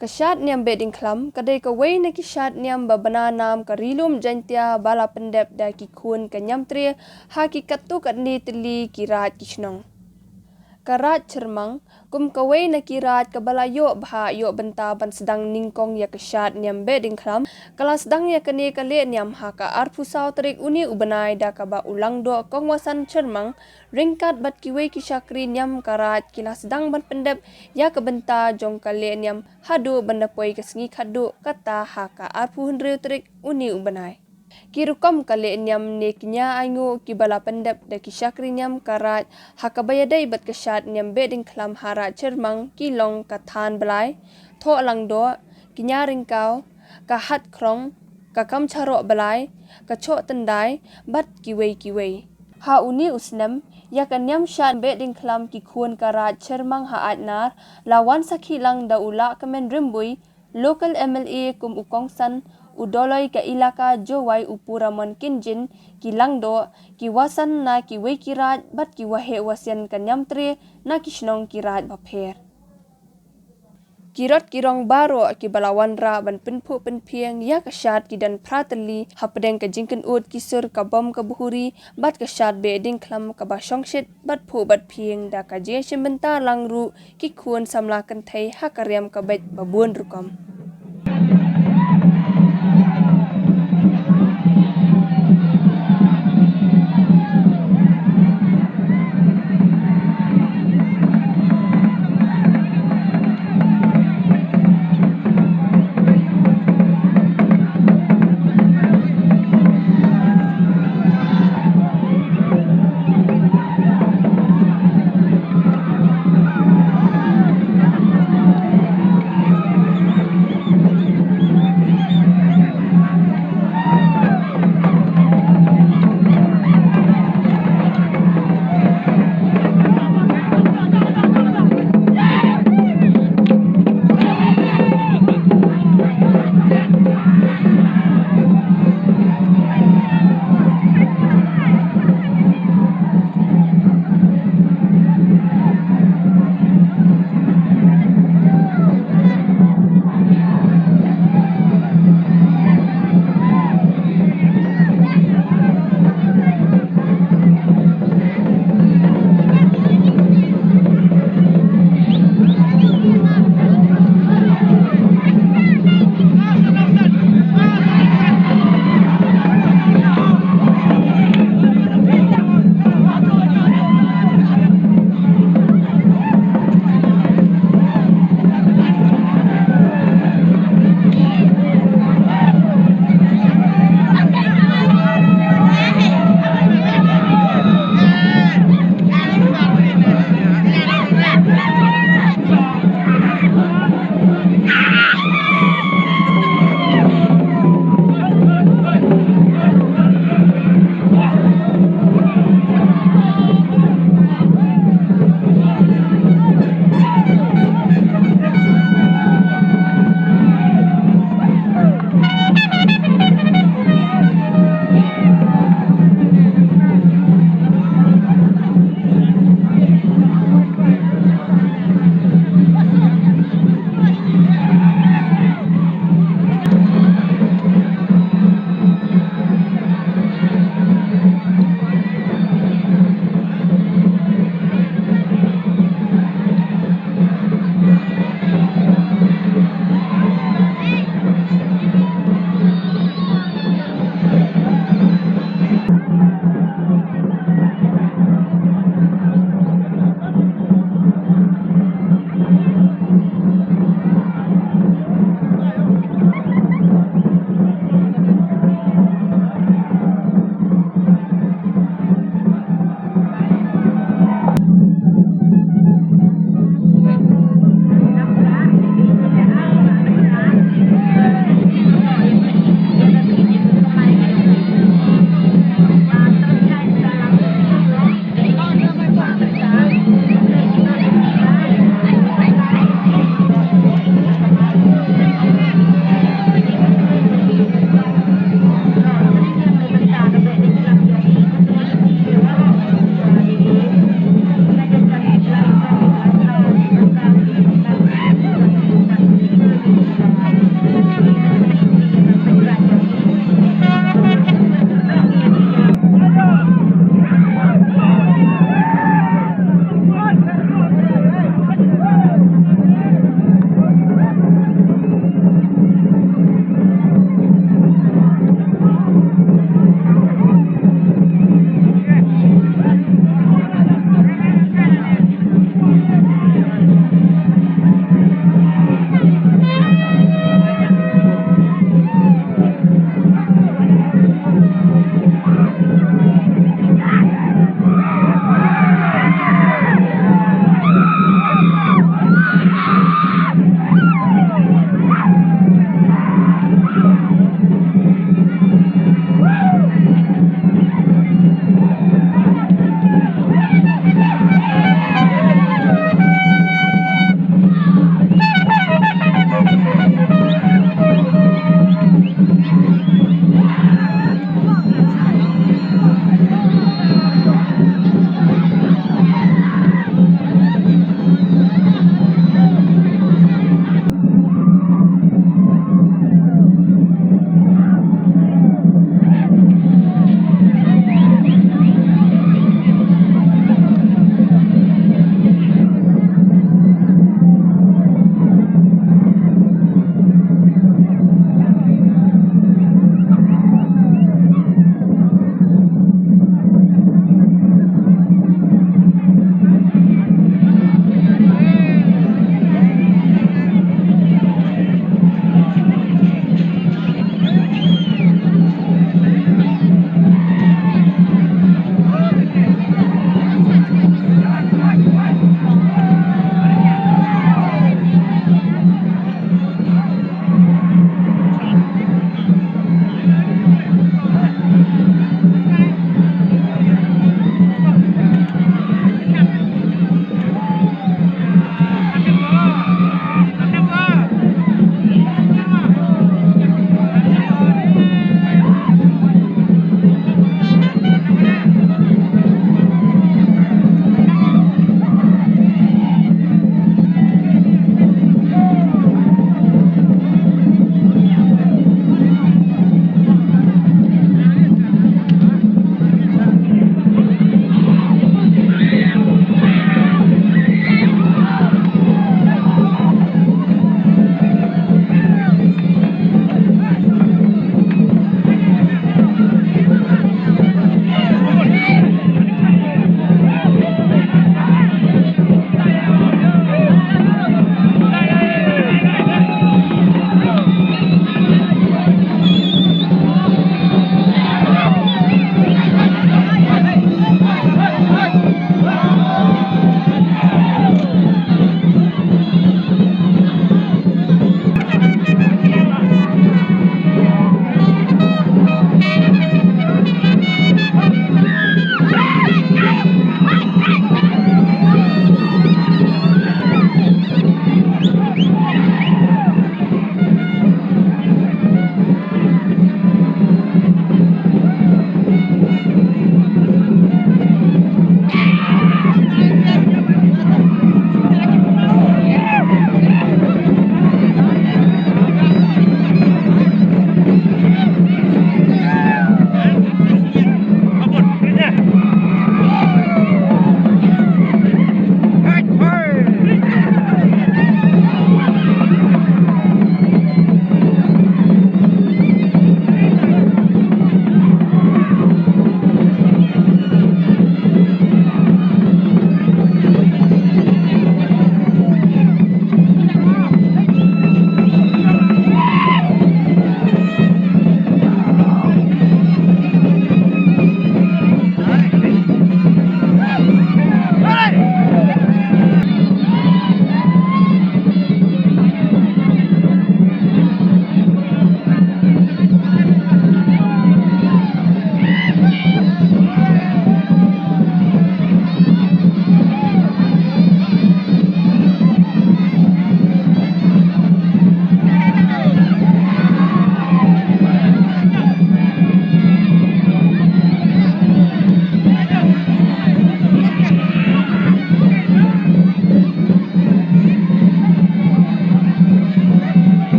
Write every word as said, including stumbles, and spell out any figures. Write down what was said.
Ka shad niam Behdieñkhlam ka dei kawei na ki shad niam ba bna nam ka Ri-lum Jaiñtia ba la pyndep da ki khun ka Niamtre ha ki katto katne tylli ki raid ki shnong. Ka raid Chyrmang, kum kawei na ki raid kaba la ïoh bha ïoh bynta ban sdang nyngkong ïa ka shad niam Behdieñkhlam, ka la sdang ïa kane ka leh niam ha ka arphew saw tarik une u bnai da kaba u Langdoh Kong Wasan Chyrmang ryngkat bad kiwei ki shakri niam ka raid ki la sdang ban pyndep ïa ka bynta jong ka leh niam haduh ban da poi ka sngi khatduh, kata ha ka arphew hynriew tarik une u bnai. Ki rukom ka leh niam ne ki ñia ainguh kiba la pyndep da ki shakri niam ka raid ha kaba ïadei bad ka shad niam Behdieñkhlam ha raid Chyrmang ki long ka Than Blai, Thoh Langdoh, ki ñia ryngkaw, ka Hat Khrong, ka Kam Charoh Blai, ka Choh Tyndai bad kiwei kiwei. Ha une u snem, ïa ka niam shad Behdieñkhlam ki khun ka raid Chyrmang ha Aitnar la wan sakhi lang da u Lahkmen Rymbui, Local M L A kum u kongsan, u Doloi ka Elaka Jowai u Puramon Kynjin, ki Langdoh, ki Wasan na kiwei ki raid bad ki waheh wasian ka Niamtre na ki shnong ki raid bapher. Ki rot ki rong baroh kiba la wanrah ban pynphuh pynphieng ïa ka shad ki don phra tylli hapdeng ka jingkynud ki sur ka bom ka buhuri bad ka shad Behdieñkhlam kaba shongshit bad phuh bad phieng da ka jingïashim bynta lang ruh ki khun samla kynthei ha ka riam ka beit ba bun rukom.